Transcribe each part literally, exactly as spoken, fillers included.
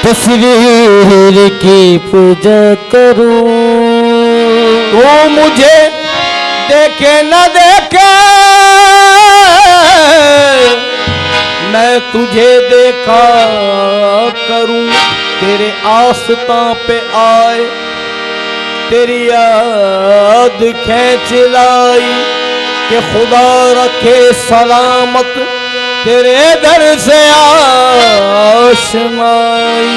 تصویر کی پوجا کروں۔ تو مجھے دیکھے نہ دیکھے، میں تجھے دیکھا کروں۔ تیرے آستاں پہ آئے، تیری یاد کھینچ لائی، کہ خدا رکھے سلامت تیرے در سے آشنائی۔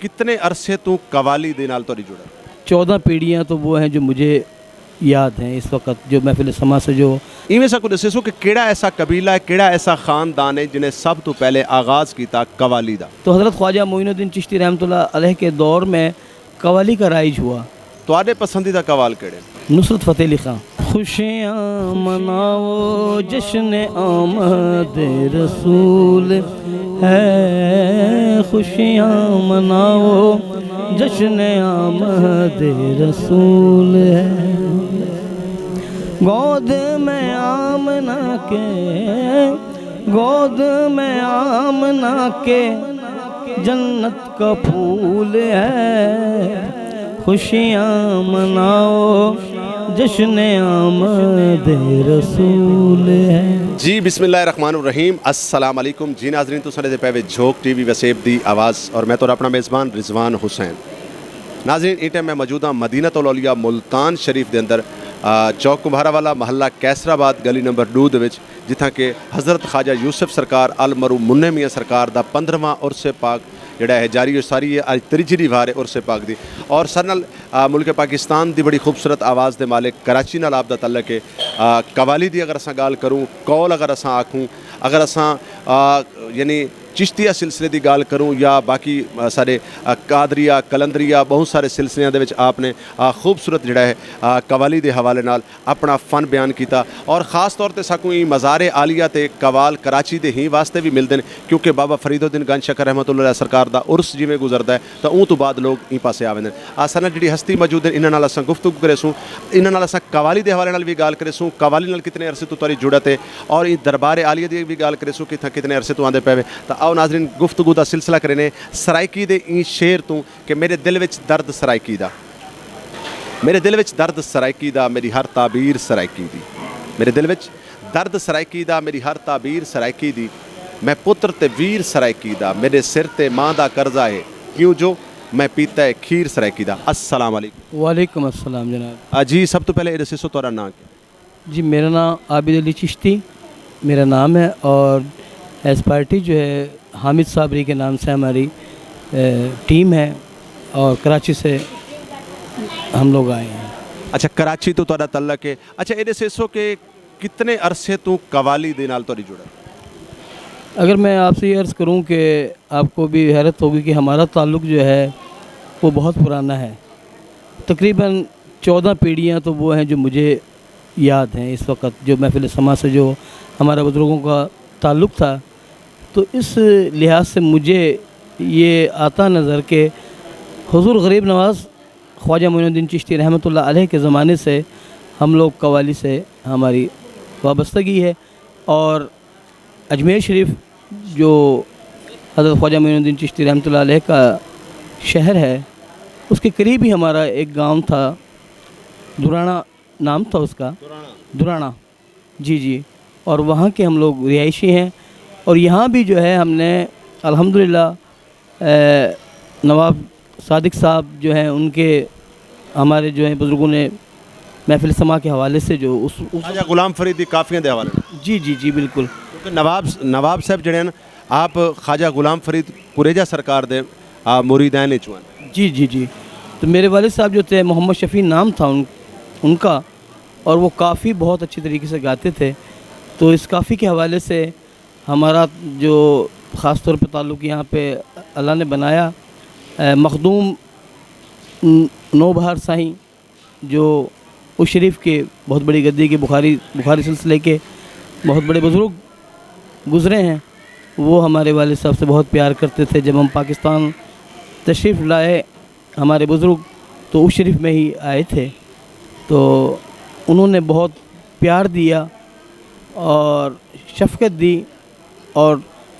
کتنے عرصے توں قوالی دے نال تہاݙی جڑت؟ چودہ پیڑھیاں تو وہ ہیں جو مجھے یاد ہیں اس وقت، جو محفل سما سے جو ایویں ساکوں ݙسیسو کہ کیڑھا ایسا قبیلہ ہے، کیڑھا ایسا خاندان ہے جنہیں سب توں پہلے آغاز کیتا قوالی دا؟ تو حضرت خواجہ معین الدین چشتی رحمۃ اللہ علیہ کے دور میں قوالی کا رائج ہوا۔ تہاݙے پسندیدہ قوال کیڑھے؟ نصرت فتح علی خان۔ خوشیاں مناؤ، جشن آمد رسول ہے، خوشیاں مناؤ، جشن آمد رسول ہے۔ گود میں آمنہ کے، گود میں آمنہ کے، جنت کا پھول ہے، خوشیاں مناؤ، جشن آمد رسول ہے۔ جی، بسم اللہ الرحمن الرحیم۔ السلام علیکم۔ جی ناظرین، تساں ݙیہدے پئے وے جھوک ٹی وی وسیب دی آواز، اور میں تہاݙا اپݨا میزبان رضوان حسین۔ ناظرین، ایں ٹائم میں موجود ہاں مدینۃ الاولیاء ملتان شریف دے اندر، آ، چوک کمبھارہ والا، محلہ قیصر آباد، گلی نمبر ݙو دے وچ، جتھاں کہ حضرت خواجہ یوسف سرکار المرحوم منہ میاں سرکار دا پندرہواں عرس پاک جڑا ہے جاری و ساری ہے۔ اڄ تریجھی ݙینہوار ہے عرس پاک دی، اور ساݙے نال، آ، ملک پاکستان دی بڑی خوبصورت آواز دے مالک کراچی نال آپ دا تعلق ہے۔ آ، قوالی دی اگر اساں ڳالھ کروں، قول اگر اساں آکھوں، اگر اساں، آ، یعنی چشتیہ سلسلے دی ڳالھ کروں یا باقی، آ، سارے، آ، قادریہ، قلندریہ، ٻہوں سارے سلسلیاں دے وچ آپ نے، آ، خوبصورت جڑا ہے، آ، قوالی دے حوالے نال اپݨا فن بیان کیتا، اور خاص طور تے ساکوں ایں مزار عالیہ تے قوال کراچی دے ہیں واسطے وی ملدن، کیونکہ بابا فرید الدین گنج شکر رحمۃ اللہ علیہ سرکار دا عرس جیویں گزردا ہے تاں اوں توں بعد لوگ ایں پاسے آ ویندن۔ اساݙے نال جڑی ہستی موجود ہن، انہاں نال اساں گفتگو کریسوں، انہاں نال اساں قوالی دے حوالے نال وی ڳالھ کریسوں، قوالی نال کتنے عرصے توں تہاݙی جڑت ہے، اور ایں دربار عالیہ دی وی ڳالھ کریسوں کہ اتھاں کتنے عرصے توں آندے پئے وے۔ تاں آؤ ناظرین، گفتگو دا سلسلہ کرینے۔ سرائیکی دے ایں شعر توں کہ میݙے دل وچ درد سرائیکی دا، میݙے دل وچ درد سرائیکی دا، میݙی ہر تعبیر سرائیکی دی۔ میݙے دل وچ درد سرائیکی دا، میݙی ہر تعبیر سرائیکی دی۔ میں پتر تے ویر سرائیکی دا، میݙے سر تے ماں دا قرضہ ہے، کیوں جو میں پیتا ہے کھیر سرائیکی دا۔ السلام علیکم۔ وعلیکم السلام جناب۔ آ، جی، سب توں پہلے اے ݙسیسو تہاݙا ناں کیا؟ جی، میرا نام عابد علی چشتی میرا نام ہے، اور ایز پارٹی جو ہے حامد صابری کے نام سے ہماری، اے، ٹیم ہے، اور کراچی سے ہم لوگ آئے ہیں۔ اچھا، کراچی توں تہاݙا تعلق ہے۔ اچھا، اے ݙسیسو کہ کتنے عرصے توں قوالی دے نال تہاݙی جڑت؟ اگر میں آپ سے یہ عرض کروں کہ آپ کو بھی حیرت ہوگی کہ ہمارا تعلق جو ہے وہ بہت پرانا ہے، تقریباً چودہ پیڑھیاں تو وہ ہیں جو مجھے یاد ہیں اس وقت، جو محفل سما سے جو ہمارے بزرگوں کا تعلق تھا، تو اس لحاظ سے مجھے یہ آتا نظر کہ حضور غریب نواز خواجہ معین الدین چشتی رحمۃ اللہ علیہ کے زمانے سے ہم لوگ قوالی سے ہماری وابستگی ہے، اور اجمیر شریف جو حضرت خواجہ معین الدین چشتی رحمۃ اللہ علیہ کا شہر ہے، اس کے قریب ہی ہمارا ایک گاؤں تھا، درانا نام تھا اس کا۔ درانا۔ جی، جی۔ اور وہاں کے ہم لوگ رہائشی ہیں، اور یہاں بھی جو ہے ہم نے الحمدللہ، اے، نواب صادق صاحب جو ہیں، ان کے، ہمارے جو ہیں بزرگوں نے محفل سما کے حوالے سے جو اس، اس خواجہ غلام فرید دی کافیاں دے حوالے نال۔ جی، جی، جی، بالکل۔ کیونکہ نواب، نواب صاحب جڑے ہیں، آپ خواجہ غلام فرید کریجہ سرکار دے، آ، مریدین وچوں ہیں۔ جی، جی، جی۔ تو میرے والد صاحب جو تھے، محمد شفیع نام تھا ان، ان کا، اور وہ کافی بہت اچھے طریقے سے گاتے تھے۔ تو اس کافی کے حوالے سے ہمارا جو خاص طور پہ تعلق یہاں پہ اللہ نے بنایا، اے، مخدوم ن-، نوبہار سائیں، جو عرس شریف کے بہت بڑی گدی کے بخاری، بخاری سلسلے کے بہت بڑے بزرگ گزرے ہیں، وہ ہمارے والد صاحب سے بہت پیار کرتے تھے۔ جب ہم پاکستان تشریف لائے، ہمارے بزرگ تو عرس شریف میں ہی آئے تھے، تو انہوں نے بہت پیار دیا اور شفقت دی اور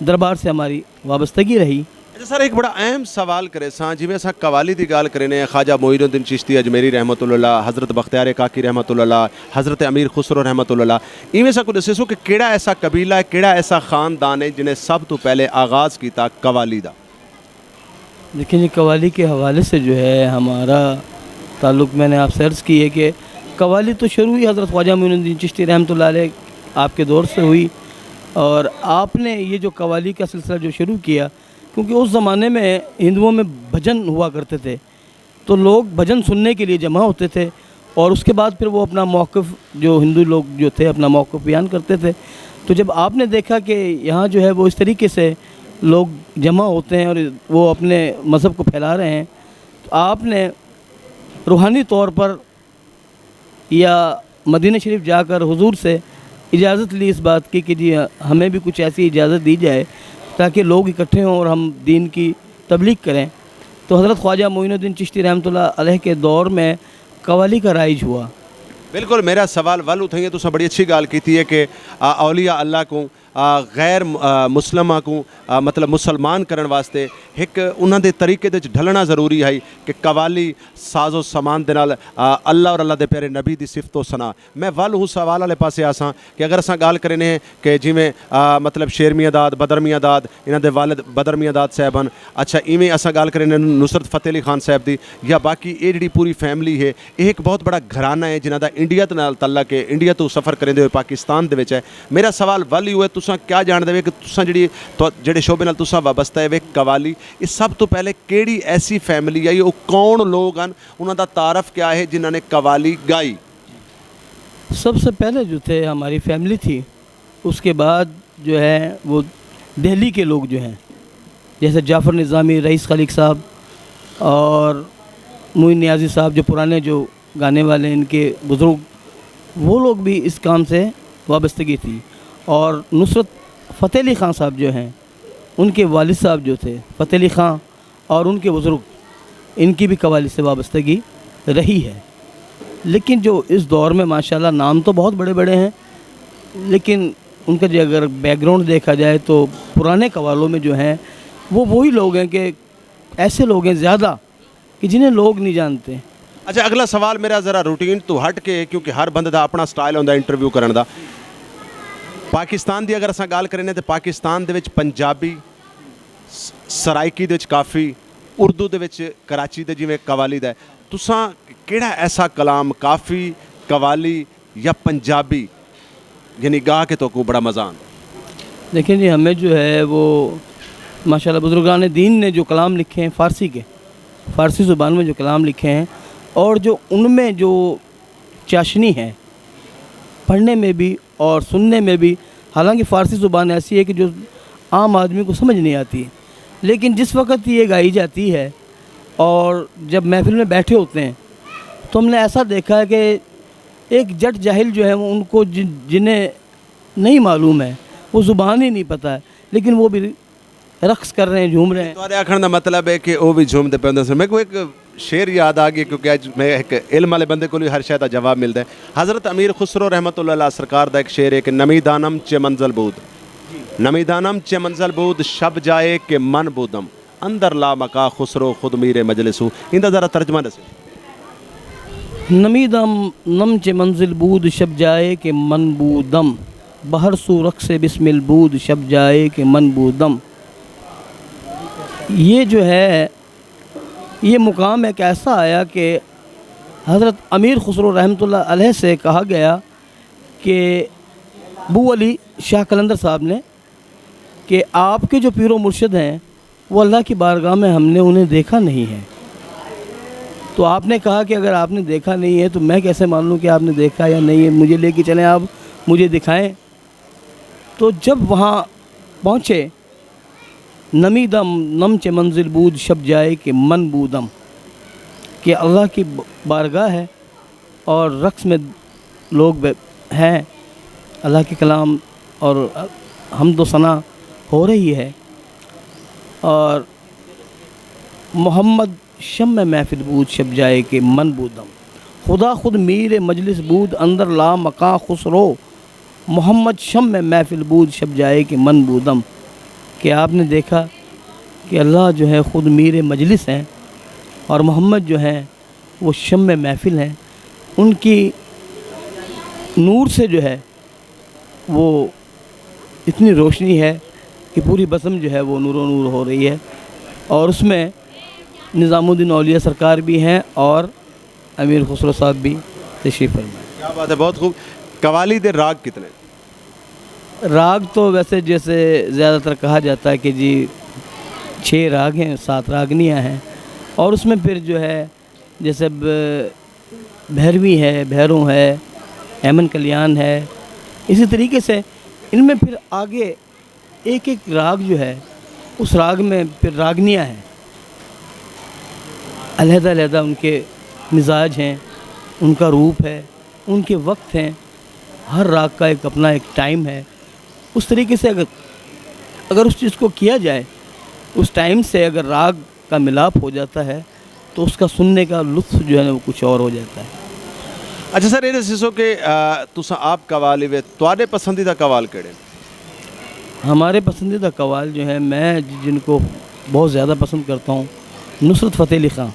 دربار سے ہماری وابستگی رہی۔ اچھا سر، ایک بڑا اہم سوال کرے ساں، جیویں اساں قوالی دی ڳالھ کرینے ہیں، خواجہ معین الدین چشتی اجمیری رحمۃ اللہ، حضرت بختیار کاکی رحمۃ اللہ، حضرت امیر خسرو رحمۃ اللہ، ایویں ساں کو ݙسے سو کہ کیڑا ایسا قبیلہ ہے، کیڑا ایسا خاندان ہے جنہیں سب تو پہلے آغاز کیتا قوالی دا؟ دیکھیں جی، قوالی کے حوالے سے جو ہے ہمارا تعلق، میں نے آپ سے عرض کی ہے کہ قوالی تو شروع ہی حضرت خواجہ معین الدین چشتی رحمۃ اللہ علیہ آپ کے دور سے ہوئی، اور آپ نے یہ جو قوالی کا سلسلہ جو شروع کیا، کیونکہ اس زمانے میں ہندوؤں میں بھجن ہوا کرتے تھے، تو لوگ بھجن سننے کے لیے جمع ہوتے تھے، اور اس کے بعد پھر وہ اپنا موقف، جو ہندو لوگ جو تھے، اپنا موقف بیان کرتے تھے۔ تو جب آپ نے دیکھا کہ یہاں جو ہے وہ اس طریقے سے لوگ جمع ہوتے ہیں اور وہ اپنے مذہب کو پھیلا رہے ہیں، تو آپ نے روحانی طور پر یا مدینہ شریف جا کر حضور سے اجازت لی اس بات کی کہ جی ہمیں بھی کچھ ایسی اجازت دی جائے تاکہ لوگ اکٹھے ہوں اور ہم دین کی تبلیغ کریں۔ تو حضرت خواجہ معین الدین چشتی رحمۃ اللہ علیہ کے دور میں قوالی کا رائج ہوا۔ بالکل، میرا سوال ول اتھائیں ہے۔ تساں بڑی اچھی ڳالھ کیتی ہے کہ آ، اولیاء اللہ کوں، آ، غیر م- آ، مسلمہ کوں، آ، مطلب مسلمان کرݨ واسطے ہک انہاں دے طریقے دے وچ ڈھلݨا ضروری ہئی کہ قوالی، ساز و سامان دے نال، آ، اللہ اور اللہ دے پیارے نبی دی صفت و ثنا۔ میں ول اوں سوال والے پاسے آساں کہ اگر اساں ڳالھ کرینے ہیں کہ جیویں، آ، مطلب شیر میاں داد، بدر میاں داد، انہاں دے والد بدر میاں داد صاحب ہن، اچھا ایویں اساں ڳالھ کرینے ہیں نصرت فتح علی خان صاحب دی، یا باقی اے جڑی پوری فیملی ہے، اے ہک بہت بڑا گھرانہ ہے جنہاں دا انڈیا دے نال تعلق ہے، انڈیا توں سفر کریندے ہوئے پاکستان دے وچ ہے۔ میرا سوال ول ایہو ہے، تساں کیا ڄاݨدے وے کہ تساں جڑی، تو جڑے شعبے نال تساں وابستہ ہے وے، قوالی، اے سب توں پہلے کیڑی ایسی فیملی آئی، او کون لوگ ہن، انہاں دا تعارف کیا ہے جنہاں نے قوالی ڳائی؟ سب سے پہلے جو تھے ہماری فیملی تھی، اس کے بعد جو ہے وہ دہلی کے لوگ جو ہیں، جیسے جعفر نظامی، رئیس خلیق صاحب اور معین نیازی صاحب، جو پرانے جو گانے والے ہیں، ان کے بزرگ، وہ لوگ بھی اس کام سے وابستگی تھی۔ اور نصرت فتح علی خان صاحب جو ہیں، ان کے والد صاحب جو تھے فتح علی خان، اور ان کے بزرگ، ان کی بھی قوالی سے وابستگی رہی ہے۔ لیکن جو اس دور میں ماشاءاللہ نام تو بہت بڑے بڑے ہیں، لیکن ان کا جو اگر بیک گراؤنڈ دیکھا جائے تو پرانے قوالوں میں جو ہیں، وہ وہی لوگ ہیں کہ ایسے لوگ ہیں زیادہ کہ جنہیں لوگ نہیں جانتے۔ اچھا، اگلا سوال میرا ذرا روٹین تو ہٹ کے، کیونکہ ہر بندے دا اپنا سٹائل ہوندا ہے انٹرویو کرن دا۔ پاکستان دی اگر اساں ڳالھ کرینے تے پاکستان دے وچ پنجابی، س- سرائیکی دے وچ کافی، اردو دے وچ کراچی دے جیویں قوالی دا ہے، تساں کیڑا ایسا کلام، کافی، قوالی یا پنجابی یعنی ڳا کے تہاکوں بڑا مزہ آندا؟ دیکھیں جی، ہمیں جو ہے وہ ماشاءاللہ بزرگان دین نے جو کلام لکھے ہیں فارسی کے، فارسی زبان میں جو کلام لکھے ہیں، اور جو ان میں جو چاشنی ہے پڑھنے میں بھی اور سننے میں بھی، حالانکہ فارسی زبان ایسی ہے کہ جو عام آدمی کو سمجھ نہیں آتی، لیکن جس وقت یہ گائی جاتی ہے اور جب محفل میں بیٹھے ہوتے ہیں تو ہم نے ایسا دیکھا ہے کہ ایک جٹ جاہل جو ہے، وہ ان کو جن- جنہیں نہیں معلوم ہے، وہ زبان ہی نہیں پتہ ہے، لیکن وہ بھی رقص کر رہے ہیں، جھوم رہے ہیں۔ تہاݙے آکھݨ دا مطلب ہے کہ او وی جھومدے پئے ہوندے سن۔ میکوں ہک شعر یاد آ ڳیا، کیونکہ اڄ میں ہک علم والے بندے کولوں ہر شے دا جواب ملدا ہے۔ حضرت امیر خسرو رحمۃ اللہ علیہ سرکار دا ہک شعر ہے کہ نمی دانم چہ منزل بود، نمی دانم چہ منزل بود، شب جائے کہ من بودم، اندر لا مکا خسرو خود میر مجلس ہو۔ ایندا ذرا ترجمہ ݙسو۔ نمی دم نم چہ منزل بود، شب جائے کہ من بودم، بہر سو رقص بسمل بود، شب جائے کہ من بودم۔ یہ جو ہے، یہ مقام ایک ایسا آیا کہ حضرت امیر خسرو رحمۃ اللہ علیہ سے کہا گیا کہ بو علی شاہ قلندر صاحب نے کہ آپ کے جو پیر و مرشد ہیں، وہ اللہ کی بارگاہ میں ہم نے انہیں دیکھا نہیں ہے۔ تو آپ نے کہا کہ اگر آپ نے دیکھا نہیں ہے تو میں کیسے مان لوں کہ آپ نے دیکھا یا نہیں ہے؟ مجھے لے کے چلیں آپ، مجھے دکھائیں۔ تو جب وہاں پہنچے، نمی دم نم چہ منزل بود، شب جائے کہ من بودم، کہ اللہ کی بارگاہ ہے اور رقص میں لوگ بے- ہیں، اللہ کے کلام اور حمد و ثنا ہو رہی ہے، اور محمد شمع محفل بود، شب جائے کہ من بودم، خدا خود میر مجلس بود، اندر لا مکان خسرو، محمد شمع محفل بود، شب جائے کہ من بودم، کہ آپ نے دیکھا کہ اللہ جو ہے خود میر مجلس ہیں اور محمد جو ہیں وہ شمع محفل ہیں۔ ان کی نور سے جو ہے وہ اتنی روشنی ہے کہ پوری بزم جو ہے وہ نور و نور ہو رہی ہے، اور اس میں نظام الدین اولیاء سرکار بھی ہیں اور امیر خسرو صاحب بھی تشریف فرما ہیں۔ کیا بات ہے، بہت خوب۔ قوالی دے راگ کتنے؟ راگ تو ویسے جیسے زیادہ تر کہا جاتا ہے کہ جی چھ راگ ہیں، سات راگنیاں ہیں، اور اس میں پھر جو ہے جیسے ب- بھیروی ہے، بھیروں ہے، ایمن کلیان ہے، اسی طریقے سے ان میں پھر آگے ایک ایک راگ جو ہے، اس راگ میں پھر راگنیاں ہیں، علیحدہ علیحدہ ان کے مزاج ہیں، ان کا روپ ہے، ان کے وقت ہیں، ہر راگ کا ایک اپنا ایک ٹائم ہے۔ اس طریقے سے اگر اگر اس چیز کو کیا جائے، اس ٹائم سے اگر راگ کا ملاپ ہو جاتا ہے تو اس کا سننے کا لطف جو ہے نا وہ کچھ اور ہو جاتا ہے۔ اچھا سر، یہ دسو کہ آ، تساں آپ قوالی وے، تواڈے پسندیدہ قوال کیڑے؟ ہمارے پسندیدہ قوال جو ہیں، میں جن کو بہت زیادہ پسند کرتا ہوں، نصرت فتح علی خان۔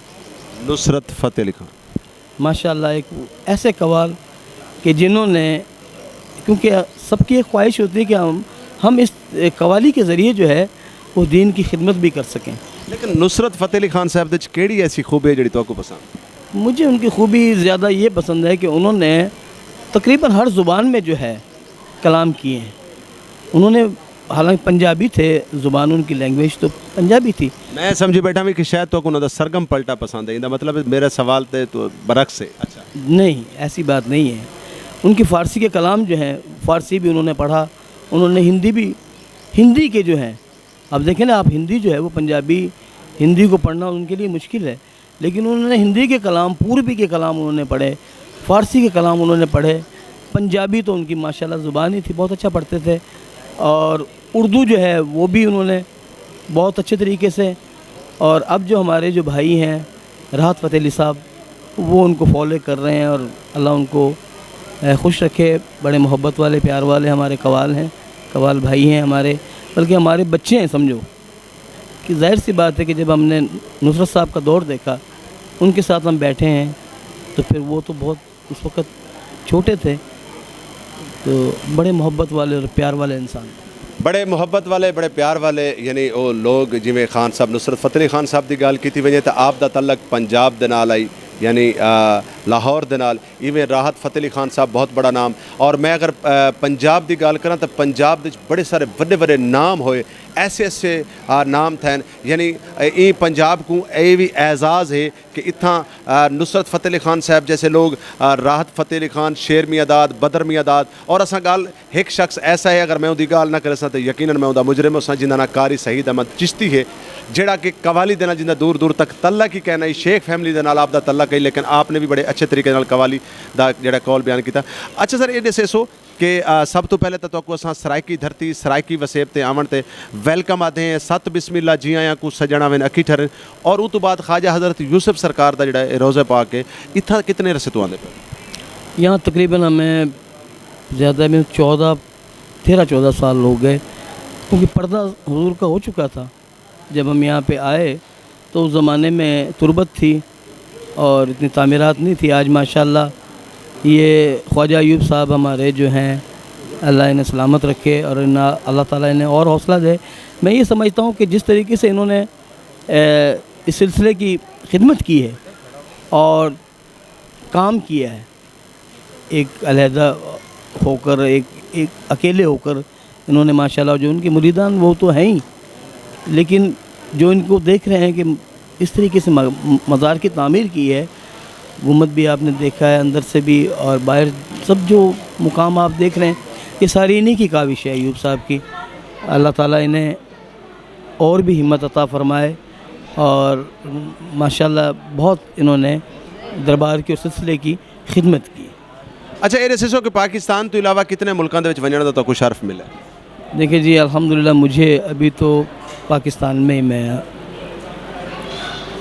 نصرت فتح علی خان۔ ماشاء اللہ، ایک ایسے قوال کہ جنہوں نے، کیونکہ سب کی ایک خواہش ہوتی ہے کہ ہم ہم اس قوالی کے ذریعے جو ہے وہ دین کی خدمت بھی کر سکیں۔ لیکن نصرت فتح علی خان صاحب دے وچ کیڑی ایسی خوبی ہے جڑی تہاکوں پسند؟ مجھے ان کی خوبی زیادہ یہ پسند ہے کہ انہوں نے تقریباً ہر زبان میں جو ہے کلام کیے ہیں۔ انہوں نے، حالانکہ پنجابی تھے، زبان ان کی، لینگویج تو پنجابی تھی۔ میں سمجھی بیٹھا بھی کہ شاید تہاکوں انہاں دا سرگم پلٹا پسند ہے، ایندا مطلب ہے میرا سوال تے تو برعکس ہے۔ اچھا۔ نہیں، ایسی بات نہیں ہے۔ ان کی فارسی کے کلام جو ہیں، فارسی بھی انہوں نے پڑھا، انہوں نے ہندی بھی، ہندی کے جو ہیں، اب دیکھیں نا آپ، ہندی جو ہے وہ پنجابی، ہندی کو پڑھنا ان کے لیے مشکل ہے، لیکن انہوں نے ہندی کے کلام، پوربی کے کلام انہوں نے پڑھے، فارسی کے کلام انہوں نے پڑھے، پنجابی تو ان کی ماشاءاللہ زبان ہی تھی، بہت اچھا پڑھتے تھے، اور اردو جو ہے وہ بھی انہوں نے بہت اچھے طریقے سے، اور اب جو ہمارے جو بھائی ہیں راحت فتح علی صاحب، وہ ان کو فالو کر رہے ہیں، اور اللہ ان کو، اے، خوش رکھے۔ بڑے محبت والے، پیار والے ہمارے قوال ہیں، قوال بھائی ہیں ہمارے، بلکہ ہمارے بچے ہیں سمجھو۔ کہ ظاہر سی بات ہے کہ جب ہم نے نصرت صاحب کا دور دیکھا، ان کے ساتھ ہم بیٹھے ہیں، تو پھر وہ تو بہت، اس وقت چھوٹے تھے، تو بڑے محبت والے اور پیار والے انسان تھے۔ بڑے محبت والے، بڑے پیار والے، یعنی او لوگ، جویں خان صاحب، نصرت فتح علی خان صاحب دی ڳالھ کیتی ونڄے تاں آپ دا تعلق پنجاب دے نال آئی، یعنی آ، لاہور دے نال۔ ایویں راحت فتح علی خان صاحب بہت بڑا نام۔ اور میں اگر آ، پنجاب دی ڳالھ کراں تاں پنجاب دے وچ بڑے سارے وݙے وݙے نام ہوئے، ایسے ایسے آ، نام تھین، یعنی ایں پنجاب کوں اے وی اعزاز ہے کہ اتھاں آ، نصرت فتح علی خان صاحب جیسے لوگ، آ، راحت فتح علی خان، شیر میاں داد، بدر میاں داد، اور اساں ڳالھ ہک شخص ایسا ہے، اگر میں اوندی ڳالھ نہ کریساں تاں یقیناً میں اوندا مجرم ہوساں، جیندا ناں قاری سعید احمد چشتی ہے، جیڑھا کہ قوالی دے نال جیندا دور دور تک تعلق ہی کائنی، شیخ فیملی دے نال آپ دا تعلق ہے، لیکن آپ نے وی بڑے اچھے طریقے نال قوالی دا جیڑھا قول بیان کیتا۔ اچھا سر، اے ݙسیسو کہ، آ، سب توں پہلے تاں تہاکوں اساں سرائیکی دھرتی، سرائیکی وسیب تے آوݨ تے ویلکم آکھدے ہیں، ست بسم اللہ، جی آیاں کوں سڄݨ آون اکھیں ٹھرن، اور اوں توں بعد خواجہ حضرت یوسف سرکار دا جیڑھا اے روضہ پاک ہے، اتھاں کتنے عرصے توں آندے پئے؟ یہاں تقریباً ہمیں زیادہ میں چودہ، تیرہ چودہ سال ہو گئے، کیونکہ پردہ حضور کا ہو چکا تھا۔ جب ہم یہاں پہ آئے تو اس زمانے میں تربت تھی اور اتنی تعمیرات نہیں تھی۔ آج ماشاءاللہ یہ خواجہ ایوب صاحب ہمارے جو ہیں، اللہ انہیں سلامت رکھے اور انہیں، اللہ تعالیٰ انہیں اور حوصلہ دے۔ میں یہ سمجھتا ہوں کہ جس طریقے سے انہوں نے، اے، اس سلسلے کی خدمت کی ہے اور کام کیا ہے، ایک علیحدہ ہو کر، ایک ایک اکیلے ہو کر انہوں نے ماشاءاللہ، جو ان کے مریدان وہ تو ہیں ہی، لیکن جو ان کو دیکھ رہے ہیں کہ اس طریقے سے م- مزار کی تعمیر کی ہے، گنبد بھی آپ نے دیکھا ہے اندر سے بھی، اور باہر سب جو مقام آپ دیکھ رہے ہیں، یہ ساری انہی کی کاوش ہے ایوب صاحب کی۔ اللہ تعالیٰ انہیں اور بھی ہمت عطا فرمائے، اور ماشاءاللہ بہت انہوں نے دربار کے سلسلے کی خدمت کی۔ اچھا، اے ݙسیسو کہ پاکستان توں علاوہ کتنے ملکاں دے وچ ونڄݨ دا تہاکوں شرف ملے؟ دیکھیں جی، الحمدللہ مجھے ابھی تو پاکستان میں ہی میں،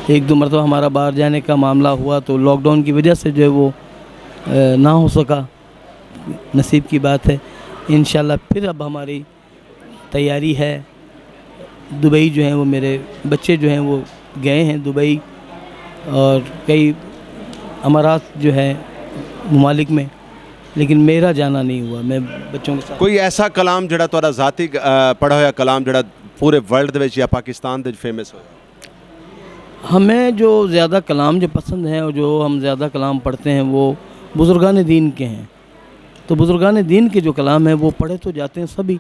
ایک دو مرتبہ ہمارا باہر جانے کا معاملہ ہوا تو لاک ڈاؤن کی وجہ سے جو ہے وہ، اے، نہ ہو سکا، نصیب کی بات ہے۔ انشاءاللہ پھر اب ہماری تیاری ہے، دبئی جو ہیں، وہ میرے بچے جو ہیں، وہ گئے ہیں دبئی اور کئی امارات جو ہیں ممالک میں، لیکن میرا جانا نہیں ہوا۔ میں بچوں کے ساتھ کوئی ایسا کلام جڑا تہاݙا ذاتی، آ، پڑھا ہویا کلام جڑا پورے ورلڈ دے وچ یا پاکستان دے وچ فیمس ہویا؟ ہمیں جو زیادہ کلام جو پسند ہیں اور جو ہم زیادہ کلام پڑھتے ہیں، وہ بزرگان دین کے ہیں۔ تو بزرگان دین کے جو کلام ہیں، وہ پڑھے تو جاتے ہیں سبھی،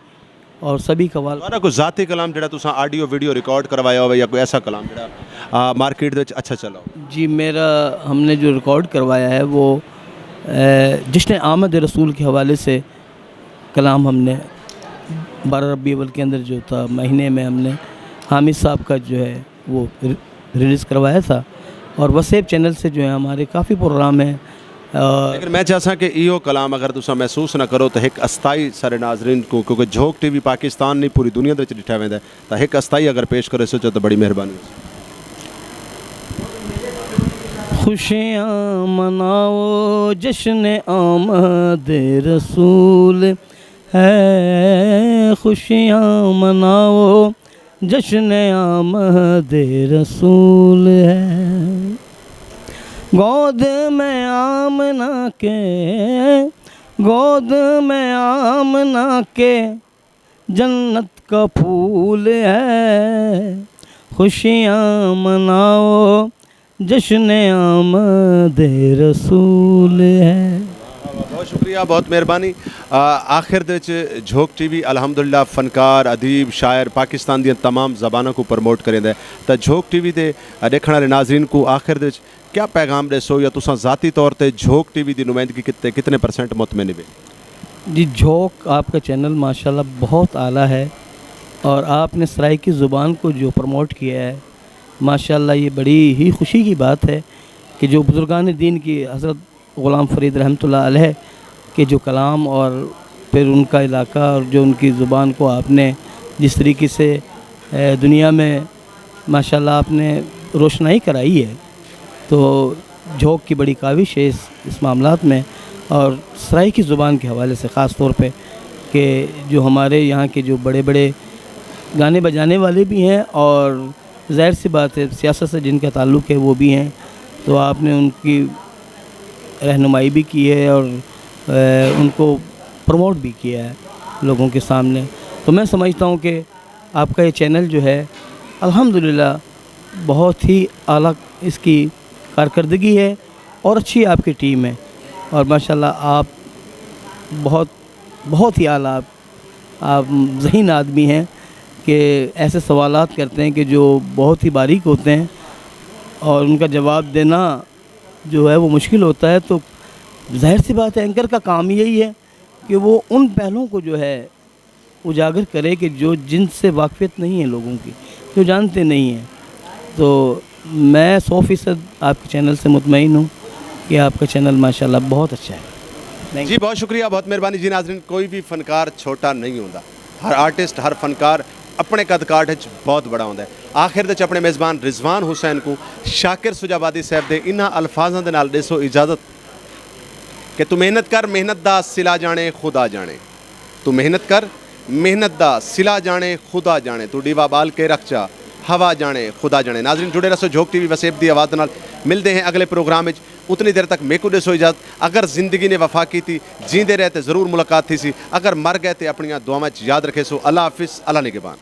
اور سبھی قوال۔ تہاݙا کوئی ذاتی کلام جڑا تساں آڈیو ویڈیو ریکارڈ کروایا ہوئے یا کوئی ایسا کلام جڑا، آ، مارکیٹ دے وچ اچھا چلا ہو؟ جی، میرا، ہم نے جو ریکارڈ کروایا ہے، وہ، اے، جشن آمد رسول کے حوالے سے کلام ہم نے بارہ ربیع الاول کے اندر جو تھا، مہینے میں ہم نے حامد صاحب کا جو ہے، وہ ر-، ریلیز کروایا تھا، اور وسیب چینل سے جو ہے ہمارے کافی پروگرام ہیں۔ آ، لیکن میں چاہساں کہ ایہو کلام اگر تساں محسوس نہ کرو تو ہک استائی سارے ناظرین کو، کیونکہ جھوک ٹی وی پاکستان نہیں، پوری دنیا دے وچ ݙٹھا ویندا ہے، تو ہک استائی اگر پیش کرے سوچو تو بڑی مہربانی ہوسی۔ خوشیاں مناؤ، جشن آمد رسول ہے، خوشیاں مناؤ، جشن آمد رسول ہے۔ گود میں آمنہ کے، گود میں آمنہ کے، جنت کا پھول ہے۔ خوشیاں مناؤ، جشن آمد رسول ہے۔ بہت شکریہ، بہت مہربانی۔ آ، آخر دے وچ جھوک ٹی وی الحمدللہ فنکار، ادیب، شاعر پاکستان دیاں تمام زباناں کوں پروموٹ کریندا ہے، تاں جھوک ٹی وی دے، آ، ݙیکھݨ والے ناظرین کوں آخر دے وچ کیا پیغام ݙیسو یا تساں ذاتی طور تے جھوک ٹی وی دی نمائندگی کیتے کتنے پرسنٹ مطمئن ہیوے؟ جی، جھوک آپ کا چینل ماشاءاللہ بہت اعلیٰ ہے، اور آپ نے سرائیکی زبان کو جو پروموٹ کیا ہے، ماشاءاللہ یہ بڑی ہی خوشی کی بات ہے کہ جو بزرگان دین کی حضرت غلام فرید رحمۃ اللہ علیہ کے جو کلام اور پھر ان کا علاقہ اور جو ان کی زبان کو آپ نے جس طریقے سے، اے، دنیا میں ماشاءاللہ آپ نے روشنائی کرائی ہے، تو جھوک کی بڑی کاوش ہے اس، اس معاملات میں، اور سرائیکی زبان کے حوالے سے خاص طور پہ کہ جو ہمارے یہاں کے جو بڑے بڑے گانے بجانے والے بھی ہیں اور ظاہر سی بات ہے سیاست سے جن کا تعلق ہے وہ بھی ہیں، تو آپ نے ان کی رہنمائی بھی کی ہے اور، اے، ان کو پروموٹ بھی کیا ہے لوگوں کے سامنے۔ تو میں سمجھتا ہوں کہ آپ کا یہ چینل جو ہے الحمدللہ بہت ہی اعلیٰ اس کی کارکردگی ہے اور اچھی آپ کی ٹیم ہے، اور ماشاءاللہ آپ بہت، بہت ہی اعلیٰ آپ، آپ ذہین آدمی ہیں کہ ایسے سوالات کرتے ہیں کہ جو بہت ہی باریک ہوتے ہیں اور ان کا جواب دینا جو ہے وہ مشکل ہوتا ہے۔ تو ظاہر سی بات ہے اینکر کا کام یہی ہے کہ وہ ان پہلوؤں کو جو ہے اجاگر کرے کہ جو جن سے واقفیت نہیں ہے لوگوں کی، جو جانتے نہیں ہیں۔ تو میں سو فیصد آپ کے چینل سے مطمئن ہوں کہ آپ کا چینل ماشاءاللہ بہت اچھا ہے۔ تھینک یو۔ جی بہت شکریہ، بہت مہربانی۔ جی ناظرین، کوئی بھی فنکار چھوٹا نہیں ہوندا، ہر آرٹسٹ، ہر فنکار اپݨے قد کاٹھ وچ بہت وݙا ہوندا ہے۔ آخر وچ اپݨے میزبان رضوان حسین کوں شاکر سجاوادی صاحب دے انہاں الفاظاں دے نال ݙیسو اجازت کہ توں محنت کر، محنت دا صلہ ڄاݨے خدا ڄاݨے۔ توں محنت کر، محنت دا صلہ ڄاݨے خدا ڄاݨے۔ توں ݙیوا ٻال کے رکھ چا، ہوا ڄاݨے خدا ڄاݨے۔ ناظرین جڑے رہسو جھوک ٹی وی وسیب دی آواز دے نال۔ ملدے ہیں اڳلے پروگرام وچ، اتنی دیر تک میکوں ݙیسو اجازت۔ اگر زندگی نے وفا کیتی، جیندے رہ تے ضرور ملاقات تھیسی، اگر مر ڳئے تے اپݨیاں دعاواں وچ یاد رکھیسو۔ اللہ حافظ، اللہ نگہبان۔